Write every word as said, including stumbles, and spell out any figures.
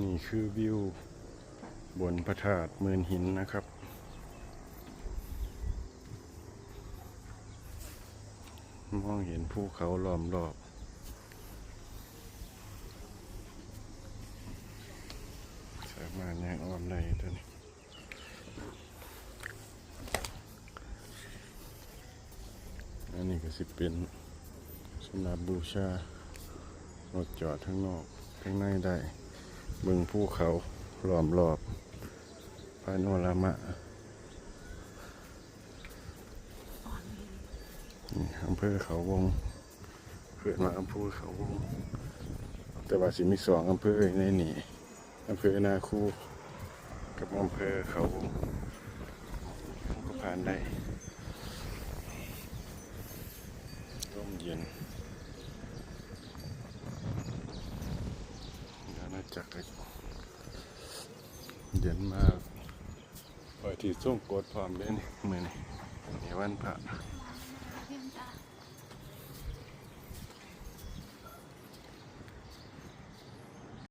นี่คือวิวบนพระธาตุหมื่นหินนะครับ มองเห็นภูเขาล้อมรอบ สามารถย่างอ้อมได้ตัวนี้ อันนี้ก็สิเป็นสำหรับบูชา รถจอดทั้งนอกทั้งในได้ เบิ่งภูเขาล้อมรอบ พาโนรามะ นี่อำเภอเขาวง เกิดมาอำเภอเขาวง แต่ว่าสิมีสองอำเภอในนี้ อำเภอนาคู กับอำเภอเขาวง ก็ผ่านได้ ร่มเย็น อาณาจักรเล็ก เย็นมาก ไปที่ทรงกรดพร้อมเด้นี่มื้อนี้ นี่วันพระ